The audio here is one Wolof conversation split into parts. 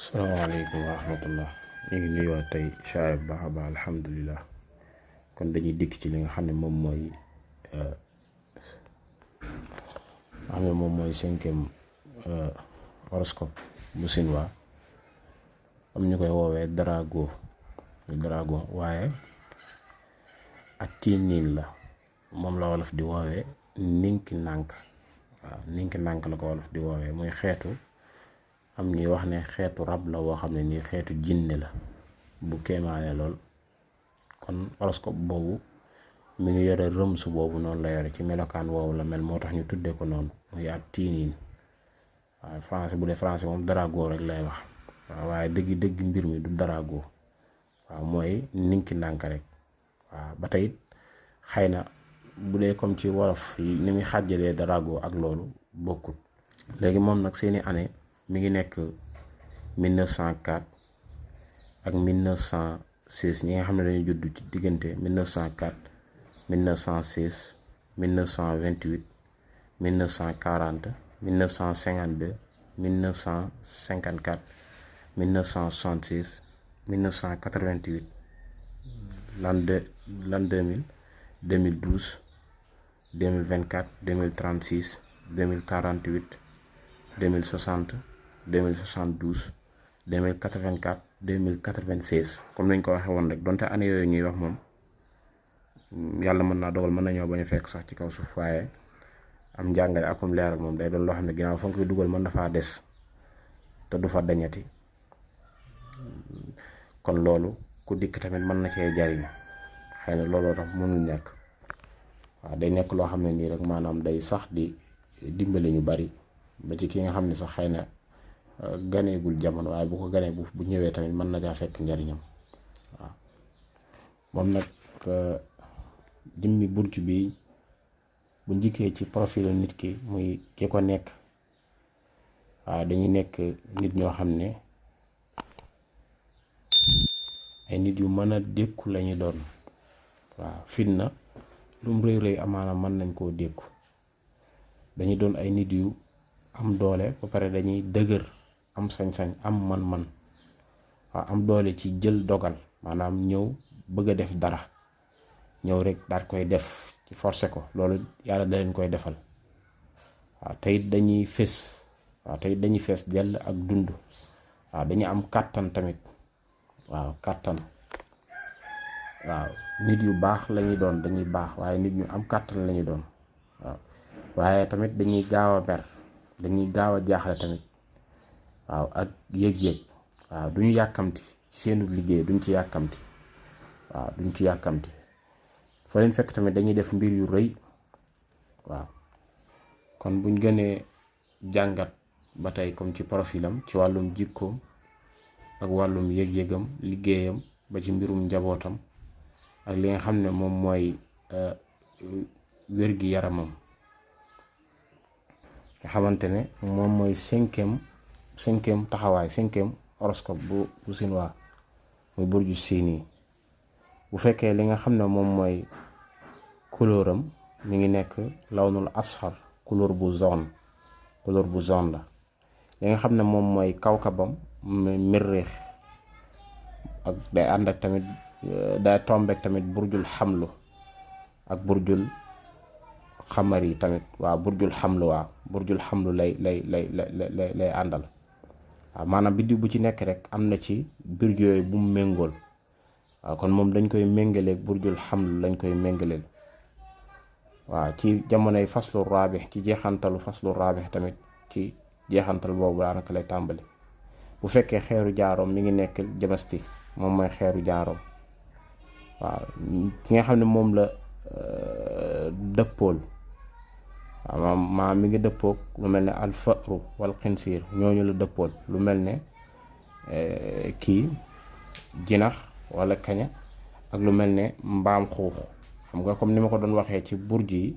salaamaaleykum wa rahmatullah. ñu ngi nuyuwaat tey siyaare bu baax a baax alhamdulilah. kon dañuy dikk ci li nga xam ne moom mooy cinquième horoscope bu chinois am ñu koy woowee Drago waaye ak tiiniin la moom la wolof di woowee ninki nànk. waaw ninki nànk la ko wolof di woowee muy xeetu am ñuy wax ne xeetu rab la woo xam ne nii xeetu jinne la bu kéemaane lool. kon horoscope boobu mi ngi yore rëmsu boobu noonu la yore ci melokaan woowu la mel moo tax ñu tuddee ko noonu muy at tiiniin. waaw français bu dee français moom Drago rek lay wax. waaw waaye dëgg mbir mi du Drago. waaw mooy ninki nànk rek. waaw ba tey xëy na bu dee comme ci wolof ni muy xàjjalee Drago ak loolu bokkut. léegi moom nag seeni année mi ngi nekk 1904 ak 1916 ñi nga xam ne dañu judd ci diggante 1904 1916 1928 1940 1952 1954 1966 1988 l'an 2000 2012 2024 2036 2048 2060 2072 2084 2096 comme nañ ko waxee woon rek donte année yooyu ñuy wax moom yàlla mën naa dogal mën nañoo bañ a fekk sax ci kaw suuf waaye am njàngale akum leeral moom day doon loo xam ne ginnaaw fa nga koy dugal mën na faa des te du fa dañati. kon loolu ku dikk tamit mën na cee jariñ xëy na looloo tax mënul ñàkk. waaw day nekk loo xam ne nii rek maanaam day sax di dimbali ñu bari ba ci ki nga xam ne sax xëy na ganeegul jamono waaye bu ko ganee bu ñëwee tamit mën na caa fekk njariñam. waaw moom nag jëmmi burj bi bu njëkkee ci profilu nit ki muy ki ko nekk. waaw dañuy nekk nit ñoo xam ne ay nit yu mën a dékku lañu doon. waaw fitna lu mu rëy amaana mën nañ koo dékku. dañuy doon ay nit yu am doole ba pare dañuy dëgër am sañ-sañ am man-man. waaw am doole ci jël dogal maanaam ñëw bëgg a def dara ñëw rek daal koy def ci forcé ko loolu yàlla da leen koy defal. waaw tey dañuy fés. waaw tey dañuy fees dell ak dund. waaw dañuy am kàttan tamit. waaw kàttan. waaw nit yu baax lañuy doon dañuy baax waaye nit ñu am kàttan lañuy doon. waaw waaye tamit dañuy gaaw a mer dañuy gaaw a jaaxle tamit. waaw ak yëg-yëg. waaw duñu yàkkamti seenu liggéey duñ ci yàkkamti. waaw duñ ci yàkkamti fa leen fekk tamit dañuy def mbir yu rëy. waaw kon buñ gënee jàngat ba tey comme ci profilam ci wàllum jikkoom ak wàllum yëg-yëgam liggéeyam ba ci mbirum njabootam ak li nga xam ne moom mooy wér gi yaramam nga xamante ne moom mooy cinquième taxawaay cinquième horoscope bu chinois muy burju Siin. bu fekkee li nga xam ne moom mooy couleuram mi ngi nekk lawnul asfar couleur bu jaune la. li nga xam ne moom mooy kawkabam mirriix ak day ànd ak tamit day tombeek tamit burjul xamlu ak burjul xamar yi tamit. waaw burjul xamlu lay àndal. waaw maanaam biddiw bu ci nekk rek am na ci burj yooyu bu mu méngool. waaw kon moom dañ koy méngaleeg burjul xamlu lañ koy méngaleel. waaw ci jamonoy faslu raabix ci jeexantalu faslu raabix tamit ci jeexantal boobu daanaka lay tàmbali. bu fekkee xeeru jaaroom mi ngi nekk jamasti moom mooy xeeru jaaroom. waaw ki nga xam ne moom la dëppool. waaw maa mi ngi dëppoog lu mel ne alfaru wal xinsiir ñooñu la dëppool lu mel ne kii jinax wala kaña ak lu mel ne mbaam xuux. xam nga comme ni ma ko doon waxee ci burj yi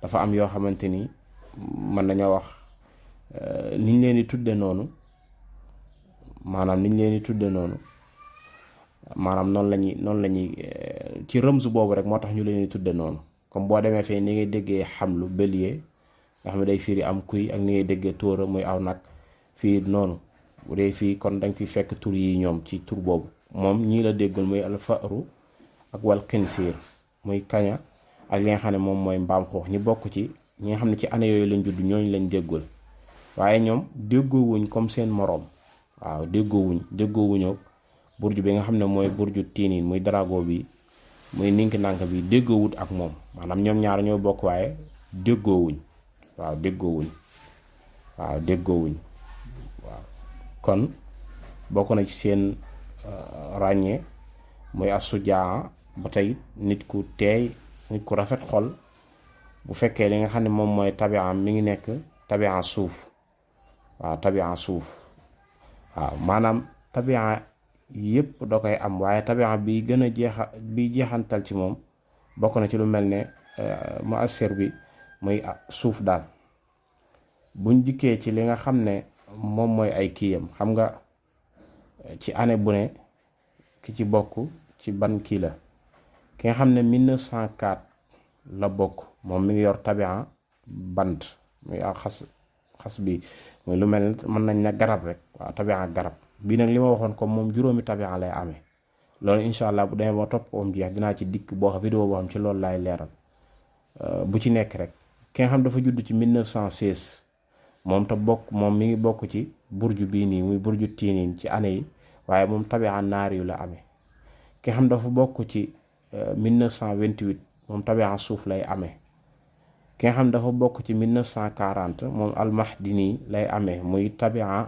dafa am yoo xamante ni mën nañoo wax niñ leen di tudde noonu maanaam noonu lañuy ci rëmsu boobu rek moo tax ñu leen di tudde noonu. comme boo demee fee ni ngay déggee xamlu bélier nga xam ne day firi am kuy ak ni ngay déggee tóora muy aw nag fii noonu bu dee fii kon dañ fi fekk tur yi ñoom ci tur boobu moom ñii la déggul muy alfaru ak wal xinsiir muy kaña ak li nga xam ne moom mooy mbaam xuux ñi bokk ci ñi nga xam ne ci année yooyu lañ judd ñooñu lañ déggul waaye ñoom déggoowuñ comme seen moroom waaw déggoowuñoo burju bi nga xam ne mooy burju tiiniin muy drago bi muy ninki nànk bi déggoowut ak moom maanaam ñoom ñaar ñoo bokk waaye déggoowuñ waaw déggoowuñ waaw kon bokk na ci seen ràññee muy asujaa ba tey nit ku teey nit ku rafet xol bu fekkee li nga xam ne moom mooy tabi'am mi ngi nekk tabi'a suuf waaw maanaam tabi'a yépp da koy am waaye tabi'a bi gën a jeexantal ci moom bokk na ci lu mel ne muassir bi muy suuf daal. buñ dikkee ci li nga xam ne moom mooy ay kiyam xam nga ci année bu ne ki ci bokk ci ban kii la ki nga xam ne 1904 la bokk moom mi ngi yor tabi'a bant muy xas bi muy lu mel ne mën nañ na garab rek waaw tabi'a garab bii nag li ma waxoon comme moom juróomi tabi'a lay amee loolu incha allah bu demee ba topp ko jeex dinaa ci dikk boo xam vidéo boo xam ci loolu laay leeral bu ci nekk rek ki nga xam dafa judd ci 1916 moom te bokk moom mi ngi bokk ci burju bii nii muy burju tiiniin ci année yi waaye moom tabi'a naar yu la amee ki nga xam dafa bokk ci 1928 moom tabi'a suuf lay amee ki nga xam dafa bokk ci 1940 moom almahdini lay amee muy tabi'a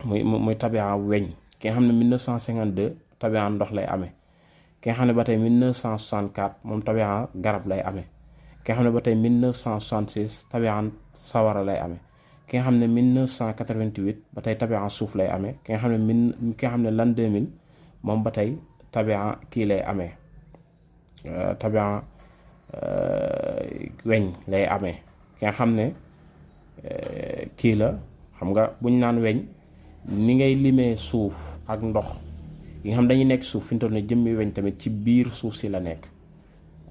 muy tabi'a weñ ki nga xam ne 1952 tabi'a ndox lay amee ki nga xam ne ba tey 1964 moom tabi'a garab lay amee ki nga xam ne ba tey 1966 tabi'a sawara lay amee ki nga xam ne 1988 ba tey tabi'a suuf lay amee ki nga xam ne l'an 2000 moom ba tey tabi'a kii lay amee tabi'a weñ lay amee ki nga xam ne kii la xam nga buñ naan weñ ni ngay limee suuf ak ndox yi nga xam dañuy nekk suuf fi mu toll ne jëmmi weñ tamit ci biir suuf si la nekk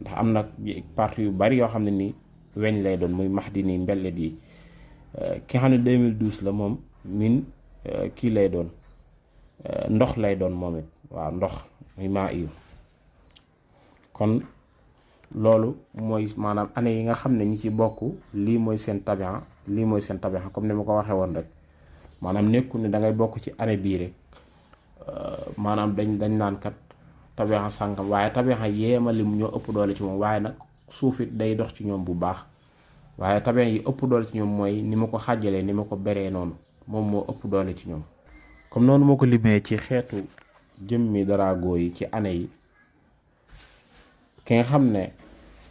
ndax am na partie yu bari yoo xam ne ni weñ lay doon muy mahdini mbellet yi ki nga xam ne 2012 la moom kii lay doon ndox lay doon moom it waaw ndox muy maa iyu kon loolu mooy maanaam année yi nga xam ne ñi ci bokk lii mooy seen tabi'a comme ni ma ko waxee woon rek maanaam nekkul ne da ngay bokk ci année bii rek maanaam dañ naan kat tabi'a sàngam waaye tabi'a yeema lim ñoo ëpp doole ci moom waaye nag suuf it day dox ci ñoom bu baax waaye tabi'a yi ëpp doole ci ñoom mooy ni ma ko xàjjalee ni ma ko beree noonu moom moo ëpp doole ci ñoom comme noonu moo ko limee ci xeetu jëmmi drago yi ci année yi ki nga xam ne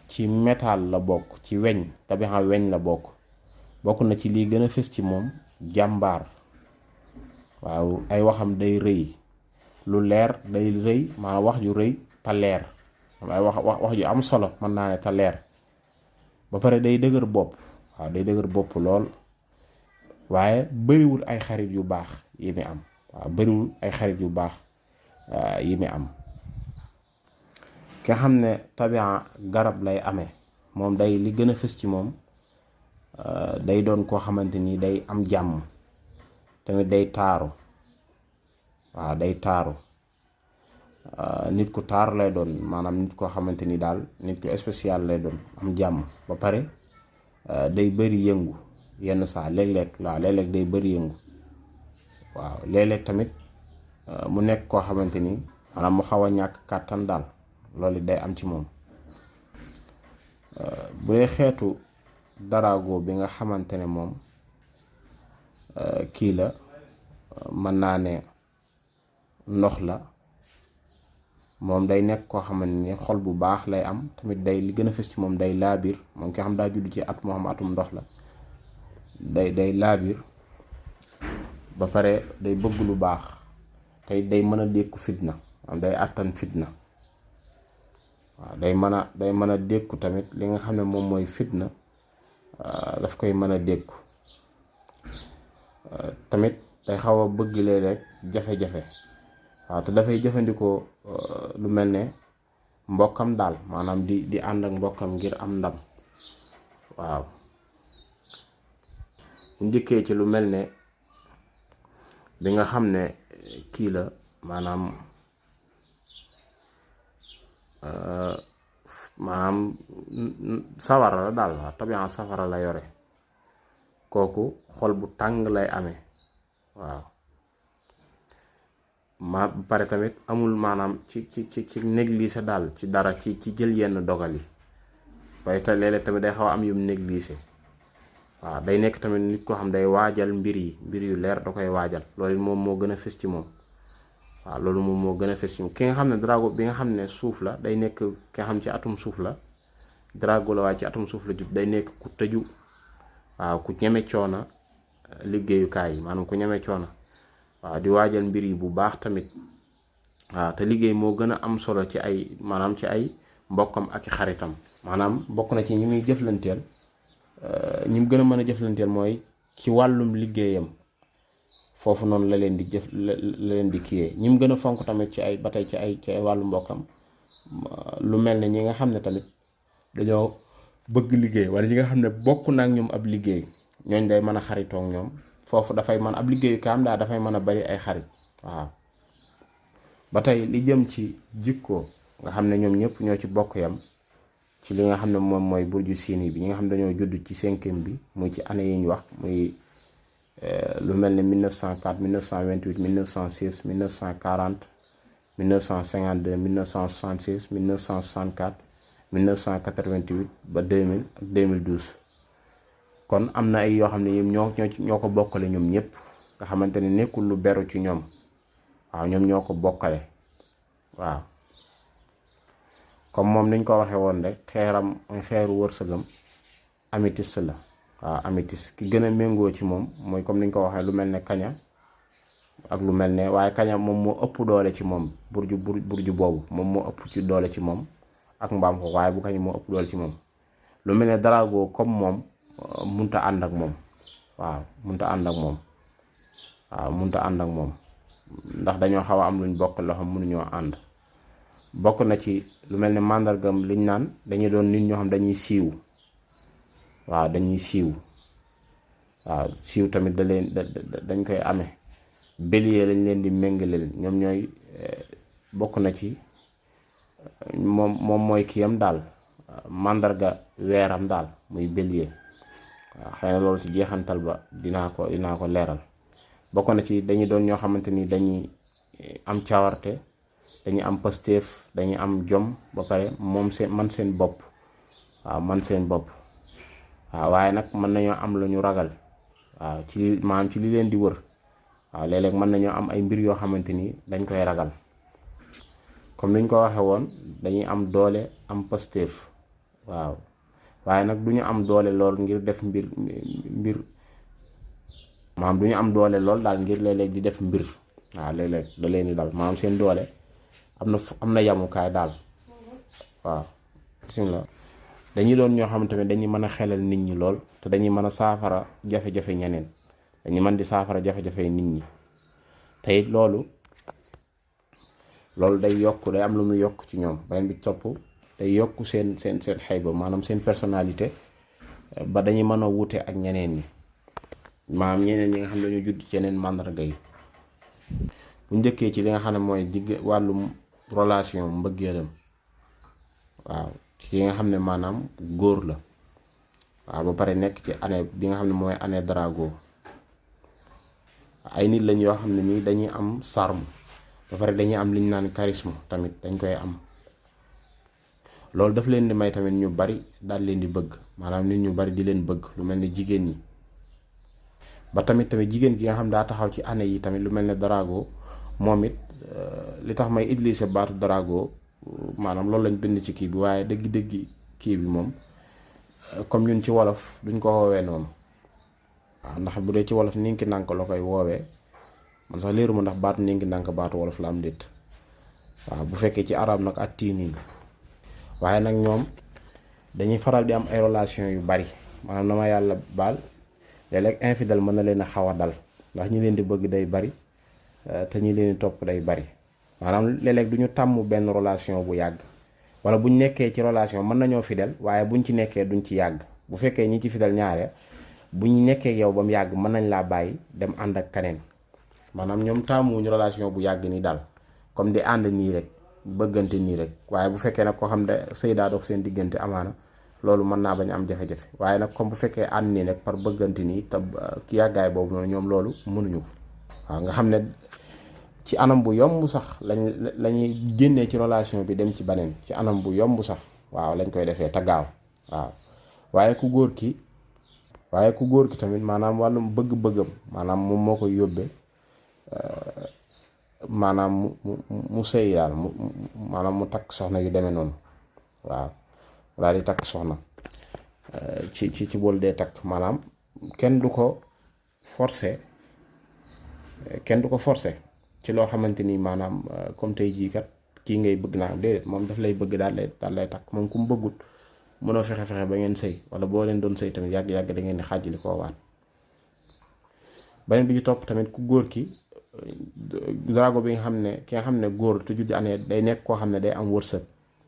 ci métal la bokk ci weñ tabi'a weñ la bokk na ci lii gën a fës ci moom jàmbaar waaw ay waxam day rëy lu leer day rëy maanaam wax ju rëy te leer ay wax ju am solo mën naa ne te leer ba pare day dëgër bopp waaw day dëgër bopp lool waaye bariwul ay xarit yu baax yi mi am waaw bariwul ay xarit yu baax yi mi am ki nga xam ne tabi'a garab lay amee moom day li gën a fës ci moom day doon koo xamante ni day am jàmm tamit day taaru waaw day taaru nit ku taaru lay doon maanaam nit koo xamante ni daal nit ku spécial lay doon am jàmm ba pare day bëri yëngu yenn saa léeg-léeg day bëri yëngu waaw léeg-léeg tamit mu nekk koo xamante ni maanaam mu xaw a ñàkk kàttan daal loolu day am ci moom bu dee xeetu drago bi nga xamante ne moom kii la mën naa ne ndox la moom day nekk koo xamante ni xol bu baax lay am tamit day li gën a fës ci moom day laabir moom ki xam daa judd ci at moo xam atum ndox la day laabir ba pare day bëgg lu baax tey day mën a dékku fitna am day àttan fitna waaw day mën a dékku tamit li nga xam ne moom mooy fitna daf koy mën a dékku tamit day xaw a bëgg léeg-léeg jafe-jafe waaw te dafay jëfandikoo lu mel ne mbokkam daal maanaam di ànd ak mbokkam ngir am ndam waaw bu njëkkee ci lu mel ne bi nga xam ne kii la maanaam sawara la daal waaw tabian safara la yore kooku xol bu tàng lay amee waaw ma pare tamit amul maanaam ci négligé daal ci dara ci jël yenn dogal yi waaye te léeg-léeg tamit day xaw a am yum négligé waaw day nekk tamit nit koo xam day waajal mbir yu leer da koy waajal loolu moom moo gën a fës ci moom waaw loolu moom moo gën a fës ci moom ki nga xam ne drago bi nga xam ne suuf la day nekk ki nga xam ci atum suuf la drago la waaye ci atum suuf la jub day nekk ku tëju waaw ku ñeme coona liggéeyukaay yi maanaam ku ñeme coona waaw di waajal mbir yi bu baax tamit waaw te liggéey moo gën a am solo ci ay maanaam ci ay mbokkam ak xaritam maanaam bokk na ci ñi muy jëflanteel ñi mu gën a mën a jëflanteel mooy ci wàllum liggéeyam foofu noonu la leen di la leen di kiyee ñi mu gën a fonk tamit ci ay ba tey ci ay wàllu mbokkam lu mel ne ñi nga xam ne tamit dañoo bëgg liggéey wala ñi nga xam ne bokk na ak ñoom ab liggéey ñooñ day mën a xaritoo ak ñoom foofu dafay mën ab liggéeyu kaam daal dafay mën a bari ay xarit waaw ba tey li jëm ci jikko nga xam ne ñoom ñëpp ñoo ci bokk yam ci li nga xam ne moom mooy burju siini bi ñi nga xam ne dañoo judd ci 5e bi muy ci année yi ñu wax muy lu mel ne 1904 1928 1916 1940 1952 1966 1964 1988 ba 2000 ak 2012 kon am na ay yoo xam ne ñoo ko bokkale ñoom ñëpp nga xamante ne nekkul lu beru ci ñoom waaw ñoom ñoo ko bokkale waaw comme moom niñ ko waxee woon rek xeeram xeeru wërsëgam améthyste la waaw améthyste ki gën a méngoo ci moom mooy comme niñ ko waxee lu mel ne kaña ak lu mel ne waaye kaña moom moo ëpp doole ci moom burju boobu moom moo ëpp ci doole ci moom ak mbaam ko waaye bu kaña moo ëpp doole ci moom lu mel ne darago comme moom munta ànd ak moom waaw munta ànd ak moom waaw munta ànd ak moom ndax dañoo xaw a am luñ bokk loo xam mënuñoo ànd bokk na ci lu mel ne màndargam liñ naan dañuy doon nit ñoo xam dañuy siiw waaw dañuy siiw waaw siiw tamit dañ koy amee bélier lañ leen di méngale ñoom ñooy bokk na ci moom mooy kiyam daal màndarga weeram daal muy bélier waaw xëy na loolu ci jeexantal ba dinaa ko leeral bokk na ci dañuy doon ñoo xamante ni dañuy am cawarte dañuy am pastéef dañuy am jom ba pare moom seen bopp waaw man seen bopp waaw waaye nag mën nañoo am lu ñu ragal waaw maanaam ci li leen di wër waaw léeg-léeg mën nañoo am ay mbir yoo xamante ni dañ koy ragal comme niñ ko waxe woon dañuy am doole am pastéef waaw waaye nag du ñu am doole lool ngir def mbir maanaam du ñu am doole lool daal ngir léeg-léeg di def mbir waaw léeg-léeg da leen di dal maanaam seen doole am na yamukaay daal waaw bismillah dañuy doon ñoo xamante ne dañuy mën a xelal nit ñi lool te dañuy mën a saafara jafe-jafe ñeneen dañuy mën di saafara jafe-jafe nit ñi te it loolu day yokk day am lu muy yokk ci ñoom beneen bi topp day yokk seen xayba maanaam seen personnalité ba dañuy mën a wuute ak ñeneen ñi maanaam ñeneen ñi nga xam ne dañoo judd ci yeneen màndarga yi bu njëkkee ci li nga xam ne mooy wàllum relation mbëggeelam waaw ci nga xam ne maanaam góor la waaw ba pare nekk ci année bi nga xam ne mooy année drago ay nit lañ yoo xam ne nii dañuy am charme ba pare dañuy am liñ naan charisme tamit dañ koy am loolu daf leen di may tamit ñu bari daal leen di bëgg maanaam nit ñu bari di leen bëgg lu mel ne jigéen ñi ba tamit jigéen gi nga xam daa taxaw ci année yi tamit lu mel ne drago moom it li tax may utiliser baatu drago maanaam loolu lañ bind ci kii bi waaye dëgg-dëgg kii bi moom comme ñun ci wolof duñ ko woowee noonu waaw ndax bu dee ci wolof ninki nank la koy woowee man sax léeruma ndax baatu ninki nank baatu wolof la am déet waaw bu fekkee ci arab nag at tiini la waaye nag ñoom dañuy faral di am ay relation yu bari maanaam na ma yàlla baal léeg-léeg infidèle mën na leen a xaw a dal ndax ñi leen di bëgg day bari te ñi leen di topp day bari maanaam léeg-léeg du ñu tàmm benn relation bu yàgg wala buñ nekkee ci relation mën nañoo fidèle waaye buñ ci nekkee duñ ci yàgg bu fekkee ñi ci fidèle ñaare buñ nekkee yow ba mu yàgg mën nañ laa bàyyi dem ànd ak keneen maanaam ñoom taamuwuñu relation bu yàgg nii daal comme di ànd nii rek bëggante nii rek. waaye bu fekkee nag koo xam ne sëy daa dox seen diggante amaana loolu mën naa bañ am jafe-jafe waaye nag comme bu fekkee ànd nii rek par bëggante nii te ki yàggaay boobu noonu ñoom loolu mënuñu ko. waaw nga xam ne ci anam bu yomb sax lañuy génnee ci relation bi dem ci beneen ci anam bu yomb sax waaw lañ koy defee te gaaw. waaw waaye ku góor ki tamit maanaam wàllum bëgg-bëggam maanaam moom moo koy yóbbee maanaam mu sëy daal maanaam mu takk soxna yu demee noonu. waaw daal di takk soxna ci bool dee takk maanaam kenn du ko forcer ci loo xamante ni maanaam comme tey jii kat kii ngay bëgg naa déedéet moom daf lay bëgg daal lay takk moom ku mu bëggut mënoo fexe ba ngeen sëy wala boo leen doon sëy tamit yàgg-yàgg da ngeen di xàjjali koo waat. beneen bi ci topp tamit ku góor ki drago bi nga xam ne góor te juddi année day nekk koo xam ne day am wërsëg.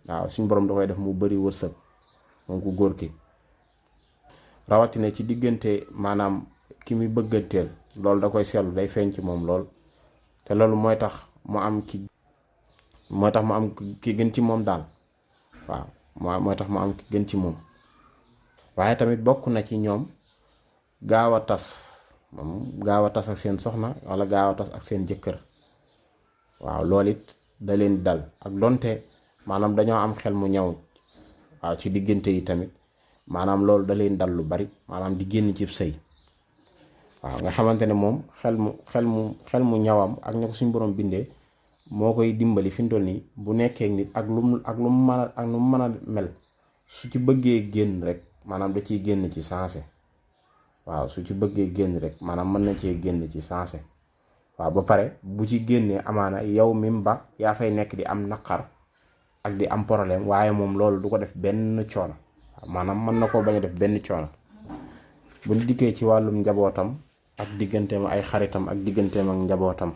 waaw suñu borom da koy def mu bari wërsëg moom ku góor ki rawatina ci diggante maanaam ki muy bëgganteel loolu da koy seetlu day feeñ ci moom lool te loolu mooy tax mu am ki gën ci moom daal. waaw mooy tax mu am ki gën ci moom. waaye tamit bokk na ci ñoom gaaw a tas ak seen soxna wala gaaw a tas ak seen jëkkër. waaw loolu it da leen dal ak donte maanaam dañoo am xel mu ñaw waaw ci diggante yi tamit maanaam loolu da leen dal lu bari maanaam di génn ci sëy. waaw nga xamante ne moom xel mu ñawam ak ña ko suñu borom bindee moo koy dimbali fi mu toll nii bu nekkee nit ak lu mu mën a mel su ci bëggee génn rek maanaam da ciy génn ci sensé. waaw su ci bëggee génn rek maanaam mën na cee génn ci sensé. waaw ba pare bu ci génnee amaana yow mi ba yaa fay nekk di am naqar ak di am problème waaye moom loolu du ko def benn coono. maanaam mën na koo bañ a def benn coono. bu ñu dikkee ci wàllum njabootam ak digganteem ay xaritam ak digganteem ak njabootam.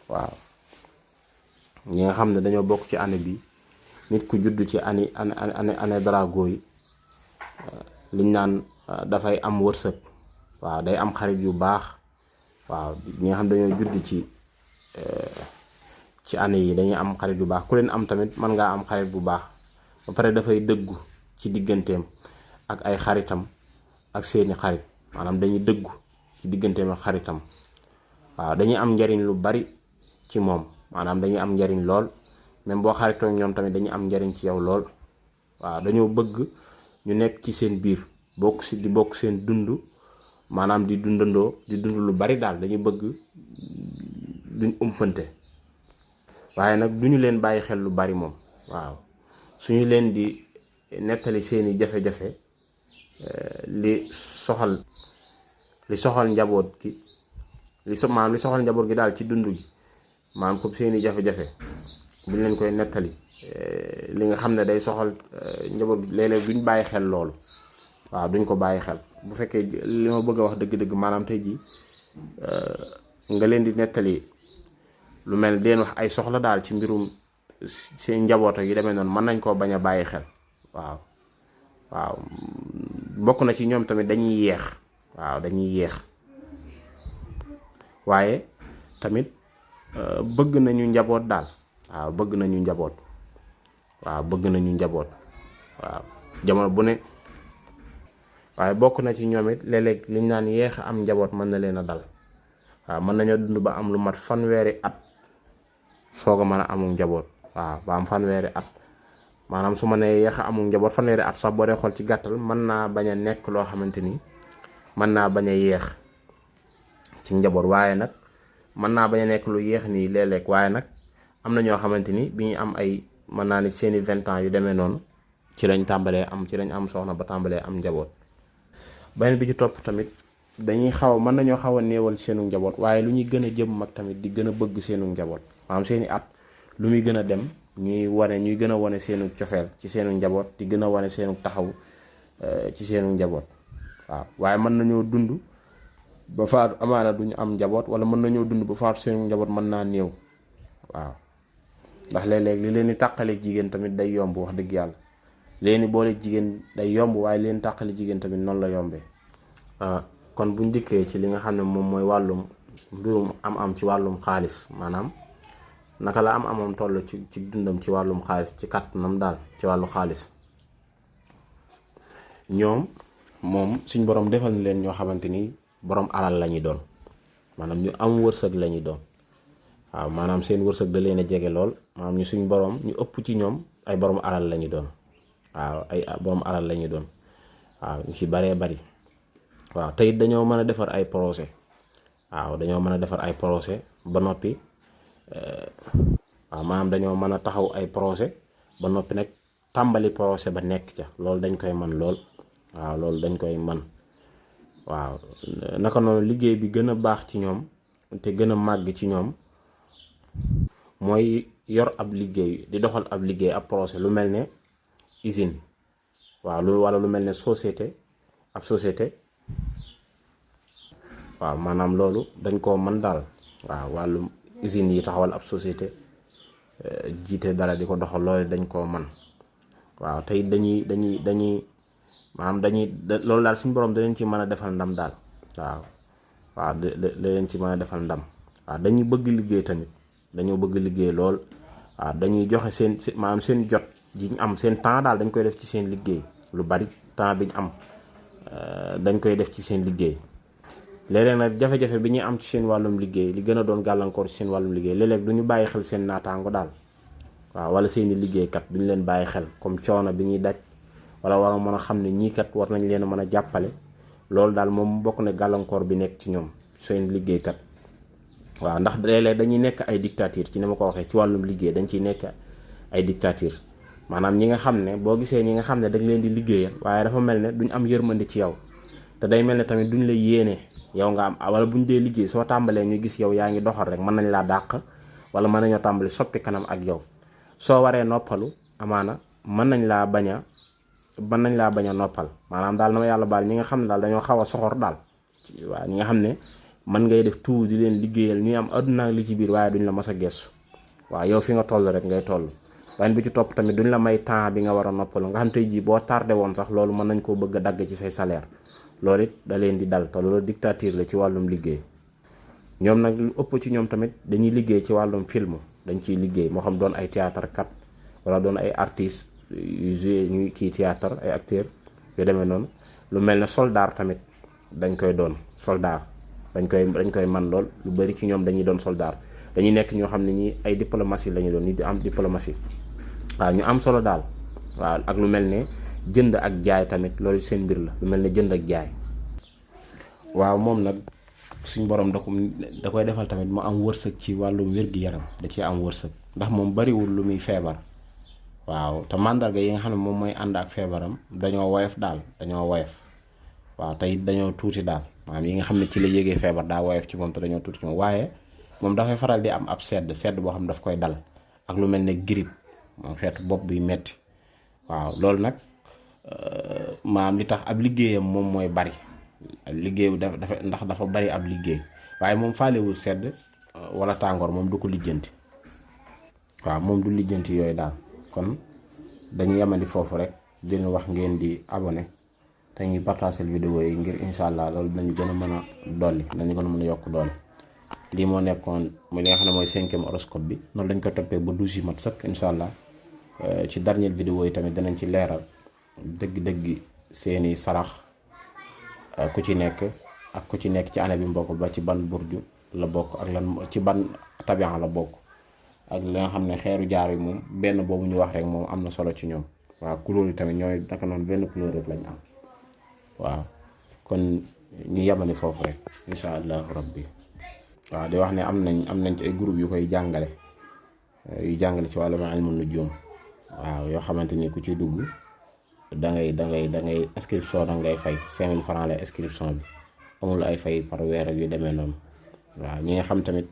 waaw ñi nga xam ne dañoo bokk ci année bi nit ku judd ci année drago yi liñ naan dafay am wërsëg. waaw day am xarit yu baax. waaw ñi nga xam dañoo judd ci année yi dañuy am xarit yu baax ku leen am tamit mën ngaa am xarit bu baax ba pare dafay dëggu ci digganteem ak ay xaritam ak seeni xarit maanaam dañuy dëggu ci digganteem ak xaritam. waaw dañuy am njariñ lu bari ci moom maanaam dañuy am njariñ lool même boo xaritoo ñoom tamit dañuy am njariñ ci yow lool. waaw dañoo bëgg ñu nekk ci seen biir bokk seen dund maanaam di dund lu bari daal dañuy bëgg duñ umpante waaye nag duñu leen bàyyi xel lu bari moom. waaw suñu leen di nettali seeni jafe-jafe li soxal njaboot gi li soxal njaboot gi daal ci dund gi maanaam comme seeni jafe-jafe buñ leen koy nettali li nga xam ne day soxal njaboot gi léeg-léeg duñ bàyyi xel loolu. waaw duñ ko bàyyi xel bu fekkee li ma bëgg a wax dëgg-dëgg maanaam tey jii nga leen di nettali lu mel leen wax ay soxla daal ci mbirum seen njaboot yi demee noonu mën nañ koo bañ a bàyyi xel. waaw bokk na ci ñoom tamit dañuy yeex. waaw dañuy yeex waaye tamit bëgg nañu njaboot daal. waaw bëgg nañu njaboot. waaw jamono bu ne. waaye bokk na ci ñoom it léeg-léeg liñ naan yeex a am njaboot mën na leen a dal. waaw mën nañoo dund ba am lu mat fanweeri at soog a mën a amul njaboot. waaw ba am fanweeri at maanaam su ma nee yeex a amul njaboot fanweeri at sax boo dee xool ci gàttal mën naa bañ a nekk loo xamante ni mën naa bañ a yeex ci njaboot waaye nag mën naa bañ a nekk lu yeex nii léeg-léeg waaye nag am na ñoo xamante ni bi ñu am ay mën naa ni seeni 20 ans yu demee noonu ci lañ am soxna ba tàmbalee am njaboot. beneen bi ci topp tamit mën nañoo xaw a néewal seenu njaboot waaye lu ñuy gën a jëm mag tamit di gën a bëgg seenu njaboot maanaam seeni at lu muy gën a dem ñuy gën a wane seenu cofeel ci seenu njaboot di gën a wane seenu taxaw ci seenu njaboot. waaw waaye mën nañoo dund ba faatu amaana duñu am njaboot wala mën nañoo dund ba faatu seenu njaboot mën naa néew. waaw ndax léeg-léeg li leen di tàqale jigéen tamit day yomb wax dëgg yàlla leen boole jigéen day yomb waaye leen tàqale jigéen tamit noonu la yombee. kon buñ dikkee ci li nga xam ne moom mooy wàllum mbirum am ci wàllum xaalis, maanaam naka la am toll ci dundam ci wàllum xaalis, ci kàttanam daal ci wàllu xaalis. ñoom moom suñ borom defal na leen ñoo xamante ni borom alal la ñuy doon, maanaam ñu am wërsëg la ñuy doon. waaw maanaam seen wërsëg da leen a jege lool, maanaam ñu suñ borom ñu ëpp ci ñoom ay borom alal la ñuy doon. waaw ay borom alal la ñuy doon, waaw ñu ci baree bari. waaw te it dañoo mën a defar ay projet. waaw dañoo mën a defar ay projet ba noppi waaw maanaam dañoo mën a taxaw ay projet ba noppi nag tàmbali projet ba nekk ca, loolu dañ koy man lool. waaw loolu dañ koy man. waaw naka noonu liggéey bi gën a baax ci ñoom te gën a màgg ci ñoom mooy yor ab liggéey, di doxal ab liggéey, ab projet, lu mel ne usine. waaw wala lu mel ne société, ab société. waaw maanaam loolu dañ koo mën daal. waaw wàllu usine yi taxawal ab société, jiite dara di ko doxal, loolu dañ koo man. waaw tey dañuy maanaam loolu daal suñu borom da leen ci mën a defal ndam daal. waaw da leen ci mën a defal ndam. waaw dañuy bëgg liggéey tamit, dañoo bëgg liggéey lool. waaw dañuy joxe seen maanaam seen jot ji ñu am, seen temps daal dañ koy def ci seen liggéey. lu bari temps bi ñu am dañ koy def ci seen liggéey. léeg-léeg nag jafe-jafe bi ñuy am ci seen wàllum liggéey, li gën a doon gàllankoor ci seen wàllum liggéey, léeg-léeg du ñu bàyyi xel seen naataango daal. waaw wala seeni liggéeykat duñu leen bàyyi xel, comme coono bi ñuy daj, wala war a mën a xam ne ñii kat war nañ leen a mën a jàppale. loolu daal moom bokk na gàllankoor bi nekk ci ñoom seen liggéeykat. waaw ndax léeg-léeg dañuy nekk ay dictature, ci ni ma ko waxee ci wàllum liggéey dañ ciy nekk ay dictature. maanaam ñi nga xam ne boo gisee ñi nga xam ne dañ leen di liggéeyal, waaye dafa mel ne duñ am yërmande ci yow, te day mel ne tamit duñ la yéene yow nga am, wala buñ dee liggéey soo tàmbalee ñu gis yow yaa ngi doxal rek, mën nañ laa dàq, wala mën nañoo tàmbali soppi kanam ak yow. soo waree noppalu amaana mën nañ laa bañ a noppal. maanaam daal na ma yàlla baal ñi nga xam ne daal dañoo xaw a soxor daal. waaw ñi nga xam ne mën ngay def tout di leen liggéeyal ñuy am àdduna li ci biir, waaye duñ la mas a gestu. waaw yow fi nga toll rek ngay toll. waaye bi ci topp tamit duñ la may temps bi nga war a noppalu, nga xam tey jii boo tardé woon sax loolu mën nañ koo bëgg a dagg ci say salaire. loolu it da leen di dal, te loolu dictature la ci wàllum liggéey. ñoom nag lu ëpp ci ñoom tamit dañuy liggéey ci wàllum film, dañ ciy liggéey, moo xam doon ay théâtre kat wala doon ay artistes yu joué ñuy kii théâtre, ay acteurs yu demee noonu. lu mel ne soldat tamit dañ koy doon soldat, dañ koy man lool. lu bari ci ñoom dañuy doon soldat, dañuy nekk ñoo xam ne ñi ay diplomatie la ñu doon, ñi di am diplomatie. waaw ñu am solo daal. waaw ak lu mel ne jënd ak jaay tamit, loolu seen mbir la, lu mel ne jënd ak jaay. waaw moom nag suñ borom da koy defal tamit mu am wërsëg ci wàllum wér-gi-yaram, da ciy am wërsëg, ndax moom bariwul lu muy feebar. waaw te màndarga yi nga xam ne moom mooy ànd ak feebaram dañoo woyof daal, dañoo woyof. waaw te it dañoo tuuti daal, maanaam yi nga xam ne ci la yégee feebar daa woyof ci moom, te dañoo tuuti ci moom. waaye moom dafay faral di am ab sedd boo xam ne daf koy dal, ak lu mel ne grippe, moom xeetu bopp buy metti. waaw loolu nag maanaam li tax ab liggéeyam moom mooy bari. liggéey dafa bari ab liggéey, waaye moom faalewul sedd wala tàngoor, moom du ko lijjanti. waaw moom du lijjanti yooyu daal. kon dañu yemandi foofu rek, di leen wax ngeen di abonné te ñuy partager vidéo yi, ngir incha allah loolu dinañu gën a mën a dolli, dinañu gën a mën a yokk doole. lii moo nekkoon li nga xam ne mooy 5e horoscope bi, noonu lañ ko toppee ba 12 yi mat sëkk incha allah. ci dernière vidéo yi tamit danañ ci leeral dëgg-dëgg seeni sarax, ku ci nekk ak ku ci nekk ci année bi mbokk ba ci ban burju la bokk, ak lan ci ban tabian la bokk, ak li nga xam ne xeeru jaar yi moom benn boobu ñu wax rek moom am na solo ci ñoom. waaw couleur yi tamit ñooy naka noonu benn couleur rek lañ am. waaw kon ñu yemani foofu rek incha allahu rabbi. waaw di wax ne am nañ ci ay groupe yu koy jàngale, ci wàllu ilmu nujum. waaw yoo xamante ni ku ci dugg da ngay inscription da ngay fay 5000 francs la inscription bi, amul ay fay par weer ak yu demee noonu. waaw ñi nga xam tamit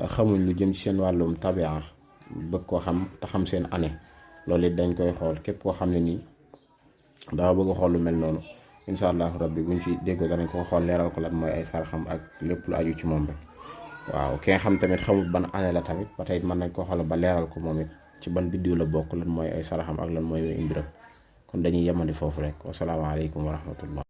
xamuñ lu jëm ci seen wàllum tabia, bëgg koo xam te xam seen année, loolu it dañ koy xool. képp koo xam ne nii daa bëgg a xool lu mel noonu, incha allahu rabbi buñ ci déggoo danañ ko xool, leeral ko lan mooy ay saraxam ak lépp lu aju ci moom rek. waaw ki nga xam tamit xamul ban année la tamit ba tey mën nañ ko xool ba leeral ko moom it ci ban biddiw la bokk, lan mooy ay saraxam ak lan mooy mbiram. kon dañuy yemandi foofu rek. wasalaamaaleykum wa rahmatullah.